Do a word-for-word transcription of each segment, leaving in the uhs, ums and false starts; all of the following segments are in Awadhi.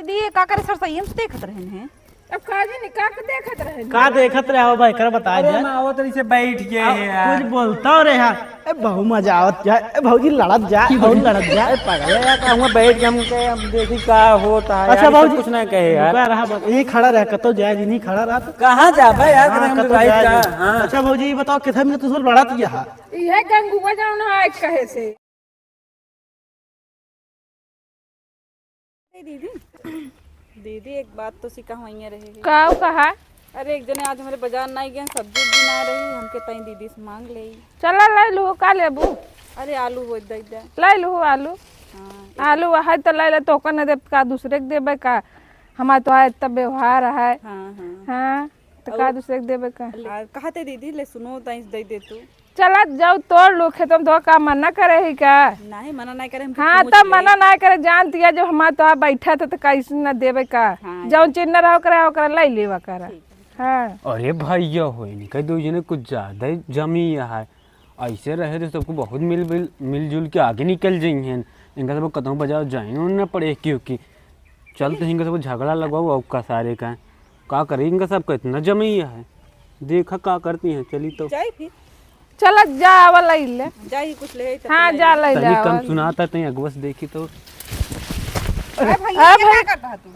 ये का करे सर, सही से देखत रहन हैं। अब का जानी का के देखत रहे। का देखत रहे हो भाई, कर बता अरे दे। हम आवत रही से बैठ गए आ, हैं यार। कुछ बोलता हो रे यार। ए, बहुत मजा आवत जा। ए, भौजी लड़त जा, बहुत लड़त जा। ए, पगले यार, का हुआ बैठ के हम के, हम देखी का होता है अच्छा यार, ये सब भौजी, कुछ ना कहे यार। रुका रहा, बस यहीं खड़ा रह, कतो जाए जी, नहीं खड़ा रहा तो। कहाँ जाबे यार, हाँ, कते हम कतो जाए का? जी। हाँ। अच्छा भौजी, ये बताओ, किथे में तू सब लड़त गया है? ये गंगुआ जाओ ना आज कहे से। ए दीदी। दीदी, एक बात तो सी कहवइया रहे है। का कहा? अरे, एक जने आज हमरे बाजार नाई गए, सब्जी उब्जी ना रही, हमके तई दीदी से मांग ले। चला, लाई लू, का लेबू? अरे, आलू हो दे दे। लाई लू, आलू। हाँ, एक आलू है तो लाई ले, तो ओकर न देब का, दूसरे के देबे का? हमार तो है, इतना व्यवहार है। हाँ, हाँ। हाँ, तो अब का दूसरे के देबे का? आ, कहते दीदी, ले सुनो, तई दे दे तू। चला जाओ, तोड़ लो खेत में, तो का मना करे ही का? नहीं, मना नहीं करे, हमके हाँ, पूछ तब ले। मना नहीं करे, जानती है, जब हमार तो बैठा था, तो कैसे ना देवे का? हाँ। जौन चीज ना रहो करे, ओकरा लाई लेवा करा। ठीक है। हाँ। अरे भैया हो, इनके दो जने कुछ ज्यादा ही जमी है। ऐसे रहे तो सबको बहुत मिल, मिल, मिलजुल के आगे निकल जाई हैं। इनका सब कतहूँ बाजार जाए ना पड़े, क्योंकि चल तो इनका सब झगड़ा लगवाओ, आपका सारे का। का करी, इनका सबका इतना जमैया है। देखा का करती हैं, चली तो। जाई फिर। चला जा, आवा लई ले। जाई कुछ ले आई तो हाँ, ले जा आई। लई ले तनी आवा। कम सुनाता, तनी अगवा से देखी तो। अरे भैया, आ ये भाई। क्या करता है तू?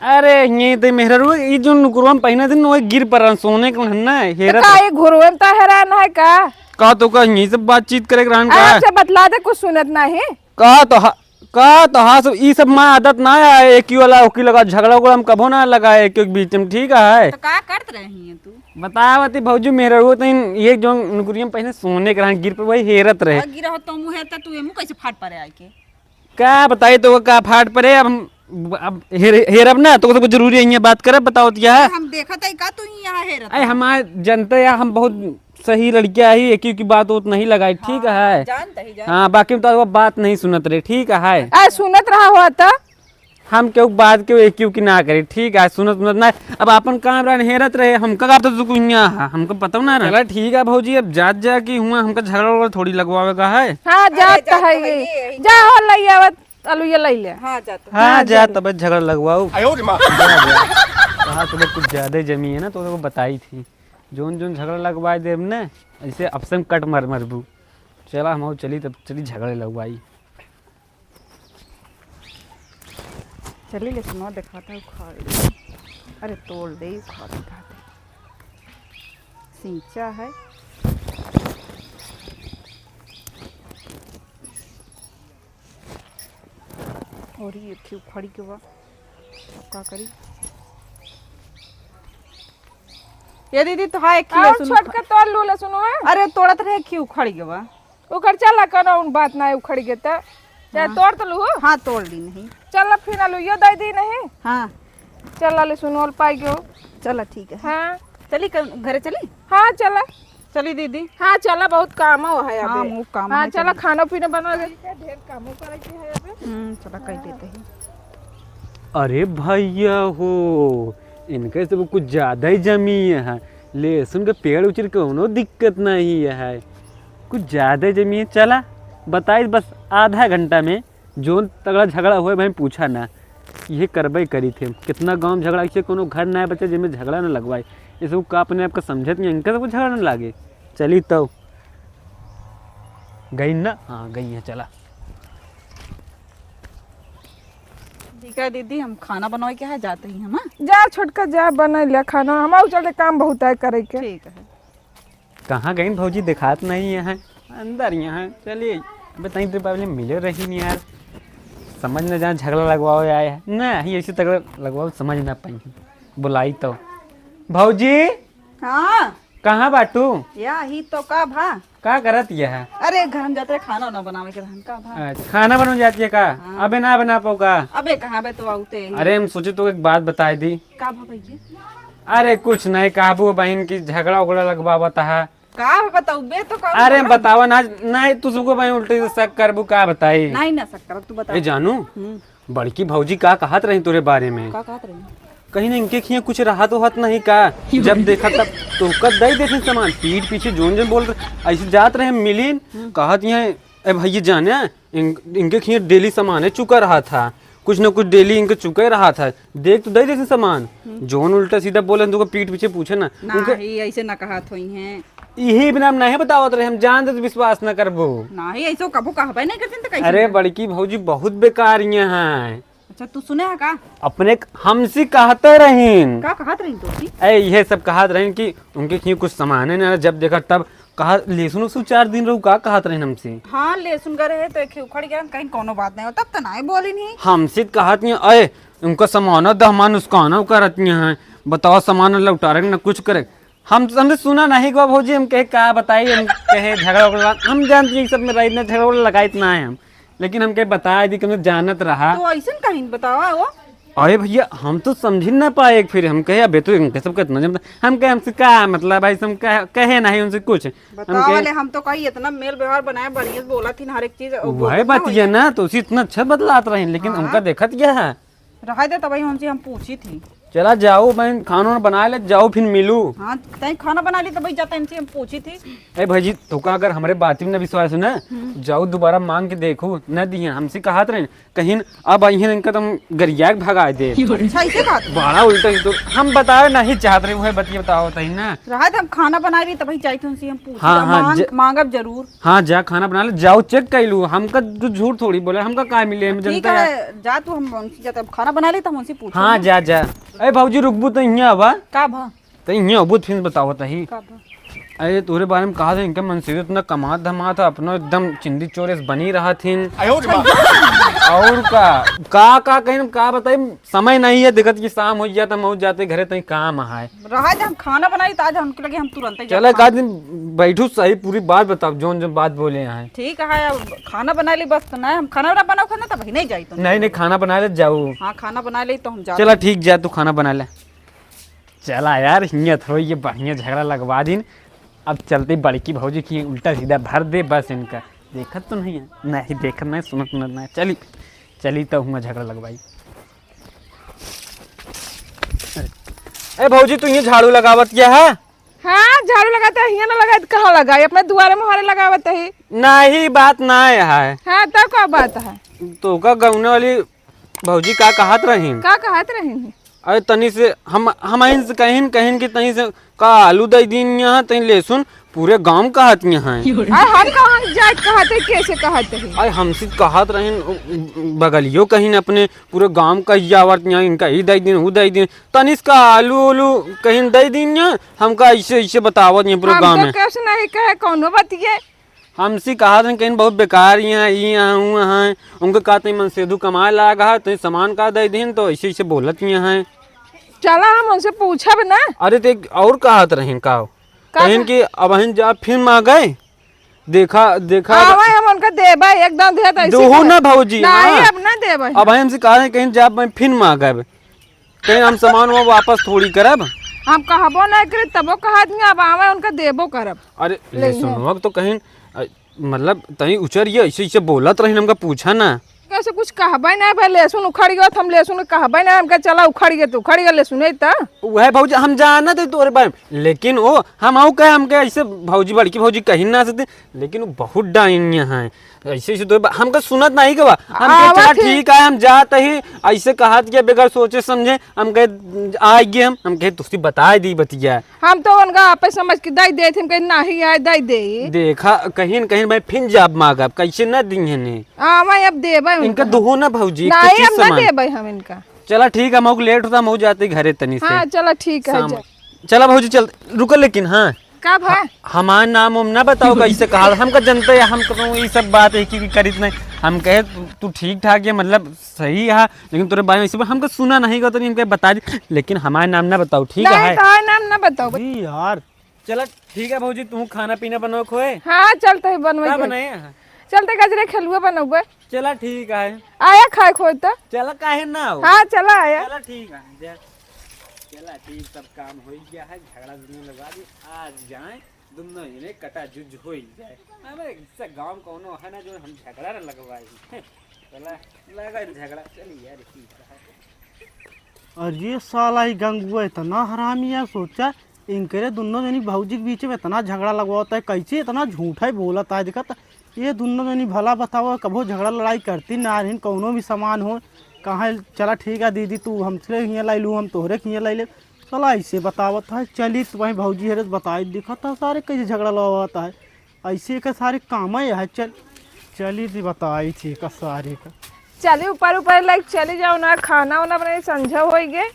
अरे, ये ते मेहरारू, ई जो नुकरवा में पहिना दिन, वो गिर पड़न, सोने के हन ना, तो हेरा का तो। ये घुरवन ता हैरान है का? का तो का यहीं से बातचीत करे के रहन का? अच्छा, बतला दे, कुछ सुनत नहीं। का तो हा-, का तो हाँ सब, ई सब माँ आदत ना आए, एक ही वाला ओकी लगा, झगड़ा उगड़ा हम कभो ना लगाए एक, एक बीच में, ठीक है? तो का करत रही है तू? बतावती भौजी, मेहरारू तो इन, ये जो नुकरिया में पहिने सोने के रहन, गिर पर वही हेरत रहे। आ, गिरा हो तो मुँह हेरता, तू एमू कैसे फाट पड़े आके? का बताई तो का फाट पड़े, अब हम, अब हेर-, हेरब ना, तो सबको जरूरी है, ये बात करब, बताओ तो क्या है? हम देखत है का तू यहाँ हेरत अरे है? हमारे जनते यार, हम बहुत सही लड़किया ही, एक ही की बात उत नहीं लगाई, ठीक हाँ, है? जानते ही, जानते हाँ, ही। बाकी तो वो बात नहीं सुनत रहे, ठीक है? आ, सुनत रहा हो तो? हम केहू बात केहू एक केहू की ना करे, ठीक है? सुनत सुनत ना, अब आपन काम रहन हेरत रहे, हमका का तो सुकून यहाँ है, हमका पता ना रहा। चला ठीक है भौजी, अब जात जा की हुआ, हमका झगड़ा वगड़ा थोड़ी लगवावे का है। हाँ, अरे, जात जात तो है तो है ये। ये, यही जा हो लई आवत, आलू ये लई ले। हाँ, जात। हाँ, हाँ, जा जल्दी। तबे झगड़ा लगवाओ। आयो रे माँ। जा, जा। कहा तबे कुछ ज्यादा ही जमी है ना, तो वो बताई थी। जोन जोन झगड़ा लगवाए देब ने, ऐसे अफसन कट मर मरबू। चला हम चली तब चली झगड़े लगवाई। चली ले सुनो, दिखाता है उखाड़। अरे तोड़ दे, उखाड़ दिखाते। सींचा है। और ये खी उखड़ी के बा, का करी? ये दीदी, तो हाँ, एक खी और लहसुन छोटका तोड़ लू लहसुन, हाँ? अरे, तोड़त रहे, खी उखड़ी के बा। ओकर चला, कोनो उन बात ना उखड़ी के त। चाहे हाँ। तोड़ तो लू। हाँ, तोड़ ली नहीं। चला, फिर आलू यो दे दी नहीं। हाँ। चला, लहसुन और पाई गयो। चला, ठीक है। हाँ। चली, क-, घरे चली? हाँ, चला। चली दीदी। हाँ, चला, बहुत काम हो है हाँ, अबे। मुँह काम हाँ, है, चला, चली। खाना पीना बना दे। ढेर कामो करे के है अबे। हम्म, चला, कह देते हैं। अरे भैया हो, इनके सब कुछ ज्यादा ही जमी है। लहसुन के पेड़ उचर के कोनो दिक्कत नहीं है, कुछ ज्यादा ही जमी है। चला, बताई बस आधा घंटा में। जोन तगड़ा झगड़ा होए भाई, पूछा ना, ये करबे करी थे। कितना गाँव में झगड़ा, ऐसे कोनो घर ना बचे जिसमें झगड़ा ना लगवाए। ये सब का अपने आप का समझत नहीं, इनका सबको झगड़ा ना लागे। चली तो गई ना, हाँ गई है, चला। ठीक है दीदी, हम खाना बनावे के है, जाते ही हम, हाँ? जा छोटका, जा बना ले खाना, हमारे चलते काम बहुत है करे के। ठीक है। कहाँ गई भौजी, दिखात नहीं है, अंदर यहाँ। चलिए, अबे तनी देर पहले मिले रही नहीं यार, समझ न जाए झगड़ा लगवाओ आए है ना, ही ऐसे तगड़ा लगवाओ, समझ ना पाई। बुलाई तो भौजी। हाँ। कहाँ बाटू? या ही तो का भा? का करत यह है? अरे घर में जाते खाना ना बनावे के रहन का भा? अच्छा, खाना बनवे जाती है का? हाँ। अबे ना बना पाऊ का? अबे कहाँ बे तो आउते ही। अरे हम सोचे तो एक बात बताई दी। का भा भैया? अरे कुछ नहीं, कहबू बहन की झगड़ा उगड़ा लगवावत है। का बताऊ बे तो का अरे बताऊ? बतावा ना, नहीं तू सबको भाई उल्टे से शक करबू, का बताई? नहीं ना शक करब, तू बता। ए जानू, हम्म। बड़की भौजी का कहत रही तोरे बारे में? का कहत रही? कहीं ना इनके खिया कुछ रहत होत नहीं का? जब देखा तब तोहका दई देते सामान, पीठ पीछे जोन जोन बोल रहे, ऐसे जात रहे मिलीन, हम्म। कहत यहाँ, ए भैया जाने, इन, इनके खिया डेली सामान है चुका रहा था, कुछ न कुछ डेली इनके चुके रहा था। देख तो दे देते सामान। हम्म। जौन उल्टा सीधा बोले, तुमको पीठ पीछे पूछे ना। ना उनके ही, ऐसे ना कहत होई हैं। यही बिना हम नहीं बतावत रहे, हम जानते तो विश्वास न करबो। ना ही, ऐसे कबो कहबे नहीं करते तो कैसे अरे करते? बड़की भौजी बहुत बेकार ये हैं। अच्छा, तू सुने है का? अपने क-, हमसे कहते रहीन। का कहत रहीन तो सी? ए, ये सब कहत रहीन कि उनके कहीं कुछ सामान है ना, जब देखा तब कहा, "लहसुन उसुन चार दिन रहू, का कहत रहीन हमसे?" हाँ, लहसुन का रहे तो एक ही उखड़ गया, कहीं कोनो बात नहीं हो, तब तो नहीं बोली नहीं। हमसे त कहत नहीं, "अय, उनका सामान दहमान उसकाना करत नहीं है, बताओ सामान लौटारे न कुछ करे।" हम, हमसे सुना नहीं गो भौजी, हम कहे का बताई, हम कहे झगड़ा उगड़ा, हम जानते हैं सब में रही इतना झगड़ा उगड़ा लगाइत ना है हम, लेकिन हम कहे बताए दी कि हम जानत रहा। तो ऐसन कहीं बतावा हो? अरे भैया, हम तो समझ ही ना पाए, फिर हम कहे, "अबे तो इनके सबका इतना जमता।" हम कहे, "हमसे का मतलब है, हम कह-, कहे नहीं उनसे कुछ।" हम बताओ कहे वाले, हम तो कहीं इतना मेल व्यवहार बनाए, बढ़िया से बोला थी ना हर एक चीज, और वही बोलत ना बात होई ये है। ना, तो उसी इतना अच्छा बदलात रहे, लेकिन हाँ। उनका देखत क्या है? रहा दे, तब हमसे हम पूछी थी। चला जाओ, मैं खाना वाना बना ले, जाओ फिर मिलू। हाँ, तैं खाना बना ली, तब जाता इनसे हम पूछी थी। ए भौजी, तो का अगर हमारे बात में ना विश्वास हो ना, हम्म। जाओ दोबारा मांग के देखो, न दिए, हमसे कहत रहे, कहीं अब आई हैं इनका तो हम गरिया के भगा दे। अच्छा, ऐसे बात? बड़ा उल्टा ही तो हम बताए नहीं चाहत रहे, वह बतिया बताओ तही ना। रहा दे, हम खाना बना ली, तब जाई तुमसे हम पूछी हाँ, था, हाँ, मांग, ज- मांगब जरूर। हाँ, जा खाना बना ले, जाओ चेक कर लू, हमका तू झूठ थोड़ी बोले, हमका का मिले, हम ठीक जनता है, यार। जा तू, हम उनसे जाते, अब खाना बना ली, तब हमसे पूछी हाँ, ना। जा, जा। ए भौजी रुकबू तो यहाँ आवा। का भा? तो यहाँ अबू फिर बताओ तही। का भा? अरे तोरे बारे में कहा था, इनका मनसेधू इतना कमात धमात है, अपनो एकदम चिंदी चोरे से बनी रहा थीन। आयो रे माँ। और का, का, का कहीं का बताई, समय नहीं है, देखत कि शाम हो जाता, हम जाते घरे, तई काम है। रहा दे, हम खाना बनाई, तो आज उनके लगे हम तुरंत ही चला, जाते एक आध दिन बैठू, सही पूरी बात बताओ, जौन जौन बात बोले हैं। ठीक है, अब खाना बना ली बस, तो नहीं, हम खाना वाना बनाओ, खाना तब ही नहीं जाई तो। नहीं, नहीं, खाना बना ले, जाओ। हाँ, खाना बना ले, तो हम जाते चला, हैं। ठीक, जा, तू खाना बना ले। चला यार, हियाँ थोड़ी ये बढ़िया झगड़ा लगवा दीन। अब चलते बड़की भौजी की उल्टा सीधा भर दे बस इनका। देखत तो नहीं है, नहीं देखत, नहीं सुनत, सुनत नहीं। चली, चली तो हुआ झगड़ा लगवाई। ए भौजी, तू ये झाड़ू लगावत क्या है? हाँ, झाड़ू लगाते हैं, हियाँ ना लगाए तो कहाँ लगाए? अपने दुआरे मुहारे लगावत ही। नहीं, बात ना है। हाँ, तो का बात है? तो का गौने वाली भौजी का कहत रहीन? का कहत रहीन? अरे तनी से हम, हम आइन से कहिन, कहिन कि तनी से का आलू दे दीन यहाँ, तनी लहसुन, पूरे गांव कहत यहाँ। अरे हम कहाँ जात कहत है, कैसे कहत है? अरे हमसे कहत रहीन, उ, उ, बगलियो कहिन अपने पूरे गांव कह जावत यहाँ, इनका ई दे दीन, उ दे दीन, तनी से का आलू उलू कहिन दे दीन यहाँ, हमका ऐसे, ऐसे बतावत यहाँ पूरे गांव में। कैसे नहीं कहे कौनो बतिये? हमसे कहा था कहीं बहुत बेकार ही हैं, ई हैं, ऊ हैं। उनको कहा था मनसेधू कमाए लाग है, तो सामान का दे दीन, तो ऐसे, ऐसे बोलत ही हैं। चला हम उनसे पूछब ना। अरे तो एक और कहत रहीन का? का कहिन कह- कि अब हम जा फिर मांगे, देखा, देखा। आवे हम उनका देबे, एकदम दे तो ऐसे दुहू कहे। ना भौजी, नहीं, हाँ। अब ना देबे। अब हमसे कहा था कहीं जा मैं फिर मांगे। कहीं हम सामान वो वापस थोड़ी करब। हम कहबो नहीं करे, तबो कहा दिया, अब आवे उनका देबो करब। अरे, ले ले हैं। सुनवा तो कहीं, अ, मतलब, तहीं उचर ये ऐसे, ऐसे बोलत रही, हमका पूछा ना। कैसे कुछ कहबे नहीं भाई, लहसुन उखड़ गया, हम लहसुन कहबे नहीं, हमका चला उखड़ गया, तो उखड़ गया लहसुन, है तो। वह भौजी, हम जानत है तोरे बारे में, लेकिन वो, हम आऊ कहे, हमके ऐसे भौजी, बड़की भौजी कहीं ना सकते, लेकिन वो बहुत डाइन है। ऐसे, ऐसे तो बा-, हमका सुनत नहीं के बा। हम कहे, आवा "चला थे।" ठीक है, हम जात ही।" ऐसे कहत के बगैर सोचे समझे हम कहे, "आ गए हम।" हम कहे, "तुसी बताए दी बतिया।" हम तो उनका आपे समझ के दे देत, हम कहे, "नहीं आए, दे दे।" देखा, कहीं न कहीं भाई फिन जाब मांगब, कैसे न दी है ने। आवा, अब देबे इनका उनका। दुहो ना भौजी, नहीं, कुछ हम ना सामान। देबे हम इनका। चला ठीक है, मऊ लेट होता, मऊ जाते घरे तनी से। हाँ, चला ठीक है, शाम। जा। चला भौजी, चल, रुको लेकिन, हाँ। का भा? ह-, हमार नाम उम ना बताओ, कैसे कहा, हमका जनते है, हम कहूँ ये सब बात है कि, कि करित नहीं। हम कहे, "तू, तू ठीक ठाक है, मतलब, सही है, लेकिन तोरे बारे में इसी पर हमका सुना नहीं गा, तो हमके बता दी, लेकिन हमार नाम ना बताओ, ठीक नहीं, है?" तोहार नाम ना बताओ। जी यार। चला, ठीक है भौजी, तू खाना पीना बनाओ खोए। हाँ, चलते ही बनवे का के। बनाए हैं? चलते गजरे खेलुआ बनउबे। चला, ठीक है। आया खाए खोए तो। चला, काहे ना हो? हाँ, चला आया। चला, ठीक है, जा। चला, ठीक, सब काम हो ही गया है, झगड़ा दुनिया लगा दी, आज जाए। दुनो जने कटा जुज होई जाए। हमारे हिस्सा गांव कौनो है ना जो हम झगड़ा न लगवाई। चला, लगा झगड़ा, चल यार, ठीक है। अरे साला, ई गंगुआ इतना हरामी है, सोचा, इनकरे दुनो जनी भौजी के बीच में इतना झगड़ा लगवाता है, कैसे इतना झूठा ही बोलता है। देखा त, ये दुनो जनी भला बताओ, कभो झगड़ा लड़ाई करती ना रहीन, कौनो भी सामान हो, कहाँ चला, ठीक है दीदी, तू हमसे हियाँ लाई लू, हम तोहरे के हियाँ लाई ले। चला, ऐसे बतावत है, चली तो वहीं भौजी हरे से बताई, दिखत है सारे कैसे झगड़ा लवावत है, ऐसे के सारे काम है। चल, चली तो बताई थी का सारे का। चली ऊपर, ऊपर लाइक चली जाओ ना, खाना वाना बनाई, संझा होई गे।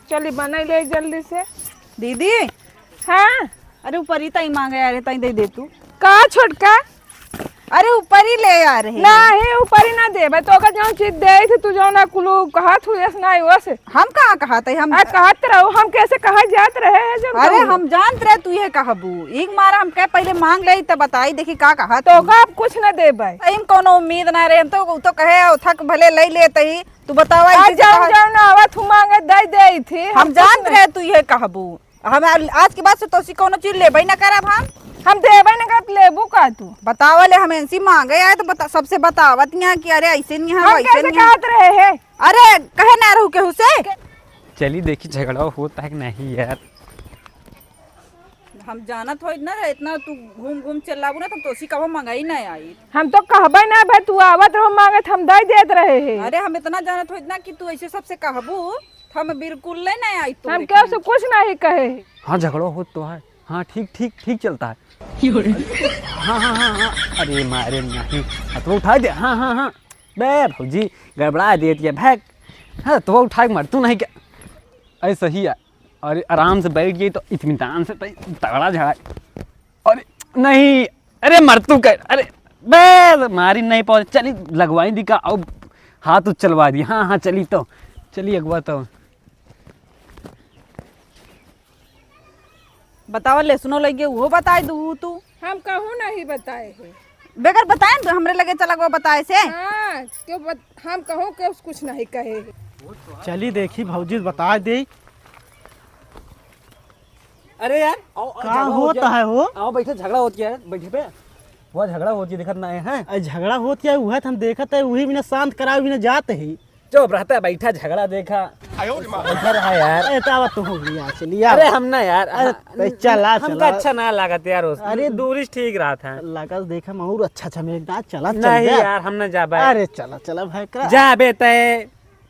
चली बनाई ले जल्दी से। दीदी। हाँ। अरे ऊपर ही ताई मांगे आ रहे, ताई दे दे तू। का छोटका? अरे ऊपर ही ले आ रहे। नहीं, ऊपर ही ना देबे, तो का जौन चीज दे थे तू जौन ना कुलू कहत हुएस ना ओस। हम कहाँ कहत है हम? आ कहत रहो, हम कैसे कहा जात रहे हैं जब अरे कहू। हम जानत रहे तू ये कहबू, एक मारा हम कहे पहले मांग ले तब बताई देखी का कहत तो हूँ। का आप कुछ ना देबे। हम कोनो उम्मीद ना रहे, हम तो, उ तो कहे थक भले ले लेते ही, तू बतावा आज ऐसे जौन कहा। जौन आवत हूँ मांगे दे दे थी, हम हम कुछ जानत ना रहे तू ये कहबू। हम आ-, आज के बाद से तोसी कौनो चीज लेबे न करब हम। हम देबे न करब, लेबू का तू? बतावा ले, हम इनसे मांगे आए तो बता, सबसे बतावत यहाँ कि अरे ऐसे नहीं है, हम वैसे कैसे नहीं है। कहत रहे हैं? अरे कहे ना रहू केहू से। चली देखी झगड़ा होता है कि नहीं यार। हम जानत होइत ना रहे, इतना तू घूम घूम चिल्लाबू ना, तो हम तोसी कबो मंगाई ना आई। हम तो कहबे ना भाई, तू आवत रहो मांगत, हम दे देत रहे हैं। अरे हम इतना जानत होइत ना कि तू ऐसे सबसे कहबू, हम बिल्कुल ले ना आई तोरे हम केहू से कुछ नहीं कहे। हाँ, झगड़ा होत तो है। हाँ, ठीक, ठीक, ठीक चलता है। हाँ, हाँ, हाँ, हाँ। अरे मारे नहीं, हथवा उठा दे। हाँ, हाँ, हाँ। बे भौजी, गड़बड़ा देती है, भैक। हाँ, तो उठा के मार, तू नहीं क्या? अरे सही है। अरे आराम से बैठ गई तो इत्मीनान से तई तगड़ा झगड़ा। अरे नहीं, अरे मर तू कर, अरे बे मारी नहीं पहुंच, चली लगवाई दी का, अब हाथ उत चलवा दी। हाँ, हाँ, चली तो, चली अगवा तो। बतावा, लहसुनो लगे, उहो बताए दू तू। हम कहूँ नहीं बताए है। बेगर बताए न, तू हमरे लगे चला गवा बताए से। हाँ, क्यों बत, हम कहूँ के कुछ नहीं कहे है। चली देखी भौजी बताए दे। अरे यार, आओ, आओ, का झगड़ा होत होत गया। है हो? आओ बैठे, झगड़ा होत गया है, बैठे पे। वह झगड़ा होत गया, देखत ना है। अरे झगड़ा होत क्या हुआ था, हम देखत है, वही बिना शांत करावे बिना जात है। चुप रहता है, बैठा झगड़ा देखा। आयो रे माँ। बैठा रहा यार। ए, तो आवा तू हो गया, चलिए, आवा। अरे हम ना यार, अरे, हाँ, ए, चला, हमका चला। अच्छा ना लागत यार, उस अरे, दूरी से ठीक रहा था। लागत देखा, हम और अच्छा, अच्छा, मेरे ना, चला, चल नहीं जा। यार, हम ना जाबे। अरे, चला, चला, भाई, करा। जाबे तय।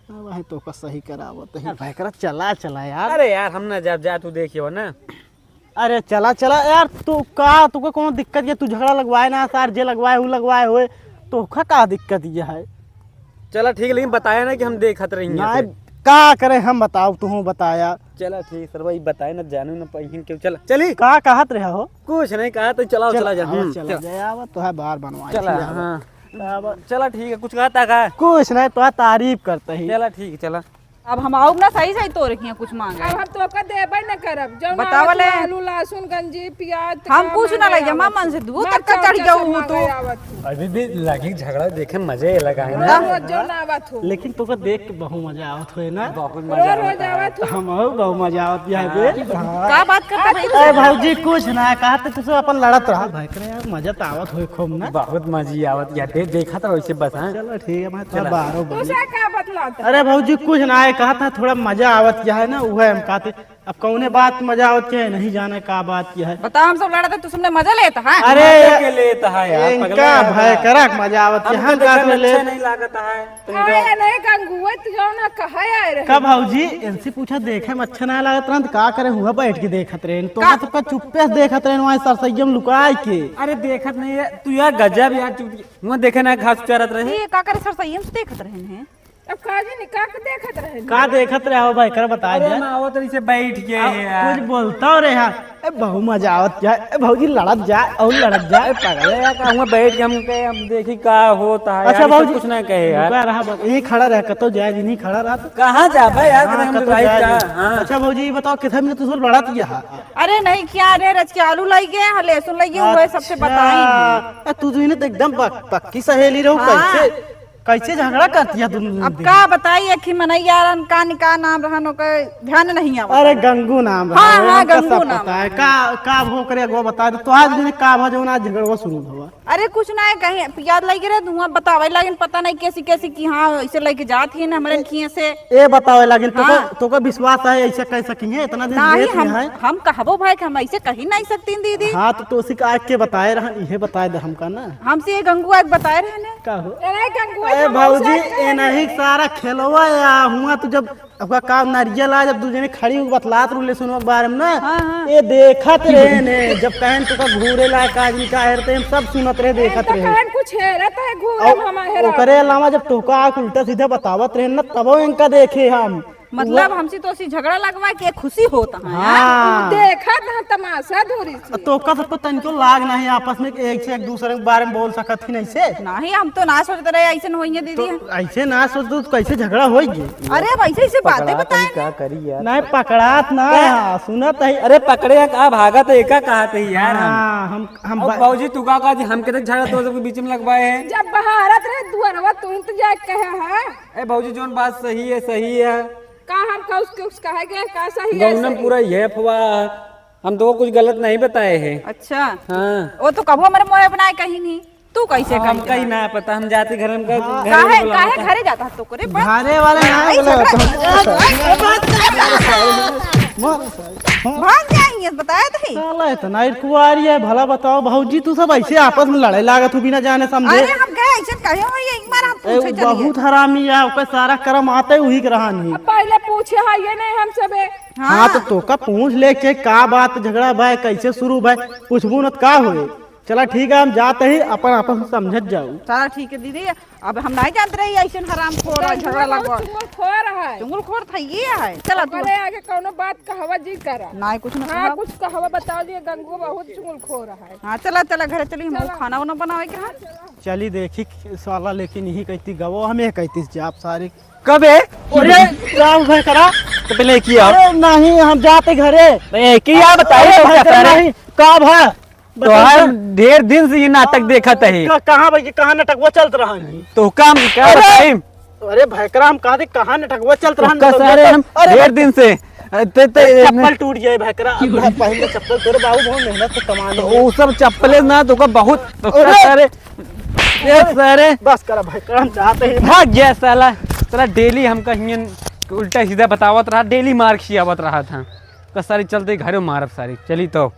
अब भाई, तो का सही करावत है, भाई, करा, चला, चला यार। अरे यार, हम ना जाब, जा, तू देखियो ना। अरे चला, चला यार, तू का, तुका कौनो दिक्कत ये? तू झगड़ा लगवाए ना सार, जे लगवाए, उ लगवाए होए, तोका का दिक्कत ये है? चला ठीक है, लेकिन बताया ना कि हम देखत रही हैं ना, से। का करे हम, बताओ, तू बताया। चला ठीक, सरवा, ई बताए ना, जानू ना पहिन के, चला, चली। का कहत रहे हो? कुछ नहीं कहा, तो चला, चला, चला जा, आवा, हम्म, चला चला। जाए, आवा, तो है बार बनवाए चला, थी, आवा। हाँ। आवा। चला ठीक है, कुछ कहता का? कुछ नहीं, तो तारीफ करते ही। चला ठीक है, चला। अब हम आउब ना सही सही तोरे किहाँ कुछ मांगे। अब हम तोका देबे न करब। जौन बतावा आवत ले। आलू, लहसुन, गंजी, प्याज, हम टमाटर कुछ ना लइ जाए, मांगे मन से आवत। दूर तक का चढ़ जाऊ तू। अभी भी लगी झगड़ा देखे मजे अलग आए ना। रोज जौन आवत हो। लेकिन तोका देख के बहुत मजा आवत होए ना। बहुत मजा आवत हो। हम बहुत मजा आवत यहाँ पे। का बात करता भाई? ए भौजी कुछ ना, कहा तो तू सब अपन लड़त रहा। भाई करे यार मजा तो आवत होए खूब ना। बहुत मजा आवत यार, दे-, देखा तो वैसे बस, हाँ। चलो ठीक है, मैं थोड़ा चला। बाहरों तू से का बतलाता? अरे भौजी, कुछ ना है, कहा था थोड़ा मजा आवत क्या है ना, वो है हम कहते। अब कौने बात मजा आवत क्या है, नहीं जाने का बात क्या है। बताओ, हम सब लड़त है, तू सबने मजा लेता है? अरे, मजा के लेता है यार, इनका पगला है। भय करक मजा आवत क्या है, हम हम तो का देखा ले। अच्छा नहीं लागत है। हाँ, ये नहीं गंगुआ, तू जाओ ना, कहाँ आए रहे? का भौजी, इनसे पूछा, देखे में अच्छा ना लागत रहन, तो का करे, हुआ बैठ के देखत रहन, तो का? सबका चुप्पे से देखत रहन, वहाँ सरसैया में लुकाए के। अरे देखत नहीं है, तू यार गजब यार, चुप, वहाँ देखे ना घास चरत रहे। ये का करे, सरसैया में से देखत रहन है? अब का जी निकाल के देखत रहे। का देखत रहे हो भाई, कर बता अरे दे। हम आवत रही से बैठ के अब यार। कुछ बोलता हो रहे हैं। ए, बहुत मजा आवत क्या है? ए, भौजी लड़त जा, और लड़त जा। ए, पगले यार, का हुआ बैठ के हम कहे, हम देखी का होता है अच्छा यार, ये सब भौजी, कुछ ना कहे यार। रुका रहा, बस यहीं खड़ा रह, कतो जाए जी, नहीं खड़ा रहा तो। कहाँ जाबे यार, हाँ, कहीं हम कतो तो जाए का, जी। हाँ। अच्छा भौजी, ये बताओ, कितना मिनट तू सब लड़त गया है? अरे नहीं, क्या रे, रच के आलू लाई गए हैं, लहसुन लाई गए, वो है, सबसे अच्छा। बताई। ए, तू तो इन्हें तो एकदम पक-, पक्की सहेली रहो, हाँ। कैसे? कैसे झगड़ा करती है तुम? अब का बताई, एक ही मनई यारन का निका नाम रहन, ओकर ध्यान नहीं आवत। अरे गंगू नाम रहन, हाँ, हाँ, हमका गंगू सब नाम पता है। रहन। का, का भो करे, अगवा बता दे। तो आज दिन का भो जौन आज झगड़वा शुरू भवा? अरे कुछ ना है, कहीं पियाज लइके रहे, धुआं बतावे लागिन, पता नहीं कैसी कैसी कि हाँ, ऐसे लइके जात ही ना हमरे खिए से। ए बतावे लागिन, तोका, हाँ। तोका विश्वास है, ऐसे कह सकी है, इतना दिन नाहीं, रेत में हम, है। हम कहबो भाई कि हम ऐसे कही नहीं सकती दीदी। हाँ, तो तोसी का आके बताए रहन, इहे बताए दे हमका ना। हमसे ये गंगू आके बताए रहन। का हो? अरे गंगू, ए हम भौजी, ऐसे ए नहीं, सारा खेलवा या हुआ, तू जब ओका का नरियल आ, जब दू जने खड़ी होके बतलात रहले सुनवा के बारे में ना, हाँ, हाँ। ए देखत रहे ने, जब कहन तोका घूरे ला का आदमी का हेरते, हम सब सुनत रहे, देखत रहे। कहन कुछ हेरत है, घूरे और हम हेरा। ओकरे अलावा जब तोका आके उल्टा सीधा बतावत रहे ना, तबो इनका देखे हम। मतलब वो हमसे तोसी झगड़ा लगवा के खुशी होत है। हाँ। देखत है तमाशा दूरी से। तोका सबको तनिको लाग नहीं आपस में, एक से एक दूसरे के बारे में बोल सकत ही नहीं से। नहीं, हम तो ना सोचते रहे ऐसे होइए दीदी। तो ऐसे ना सोच, तू कैसे झगड़ा होई जी? अरे, अब ऐसे, ऐसे बातें पकड़ात बताए ही ना। का करी यार? नहीं, पकड़ात ना, का? सुनत ही। अरे, पकड़े का, भागत है, का कहत ही यार हम? हाँ, हम, हम और बा- बाबूजी, तू का कहा जी, हम कितने झगड़ा तो सबके बीच में लगवाए हैं? जब बहारत रहे दुआरवा, तू ही तो जाके कहे है। ए बाबूजी, जोन बात सही है, सही है। का हम का उसके, उस कहे गए, का सही है, गौनम सही? पूरा ये अफवाह, हम तो कुछ गलत नहीं बताए हैं। अच्छा। हाँ। वो तो कबो हमारे मोहे बनाए कहीं नहीं। तू कैसे हम कही कहीं ना पता, हम जाते घर में का-, हाँ। घरे काहे, में बुलावत काहे है। घरे जाता है तो करे बस? घरे वाले ना आई बोला झगड़ा तो। कर। मार साले। भाग जाएंगे, बताए तो ही। साला इतना ही कुआरी है, भला बताओ भौजी, तू सब ऐसे आपस में लड़े लागत हो बिना जाने समझे। अरे हम गए ऐसे कहे हो, ये एक बार हम ए, पूछे चलिए। बहुत हरामी है, ओकर सारा करम आते उही के रहा नहीं। अब पहले पूछे है ये नहीं हम सबे। हाँ, हाँ। तो तोका पूछ ले के का बात झगड़ा भाई, कैसे शुरू भाई, पूछबू न त का होए। चला ठीक है, हम जाते ही अपन आपस में समझत जाऊ। चला ठीक है दीदी, अब हम नहीं जानते रही ऐसे हराम खोर है, झगड़ा लगवा। चुंगल खोर है। चुंगल खोर था ये है। चला तू। अरे आगे कौनो बात कहवा जी करा। नहीं कुछ ना हाँ, कहवा। कुछ कहवा बताओ लिए गंगू बहुत चुंगल खोर है। हाँ, चला, चला, घर चली, हम चला। खाना वाना बनावे के है। चली देखी साला, लेकिन यही कहती गवो, हम ये कहती जाप सारी। कबे? अरे, का हुआ करा? तो पहले की आओ। अरे, नहीं, हम जाते घरे। तो ये की आ बताई अरे, तो भाई, क्या करे? नहीं, का भा? तो बताओ हम सर। ढेर दिन से ये नाटक देखत है। क-, कहाँ भाई, कहाँ नाटक वो चलत रहा है? तो काम क्या अरे! बताई? अरे, भाई, करा हम कहा थे, कहाँ नाटक वो चलत रहा है? तो का सारे हम अरे, ढेर दिन से, अ, ते, ते, चप्पल टूट जाए, भाई, करा। अब पहले चप्पल तोरे बाबू बहुत मेहनत से कमाने तो हैं। वो सब चप्पले ना, तो का बहुत, तो का अरे! सारे ए सारे। बस करा भाई, करा, हम जाते हैं। भाग गया साला। साला डेली हमका हियन उल्टा सीधा बतावत रहा, डेली मार खियावत रहा था। का सारी चलते घरे मारब सारी। चली तो।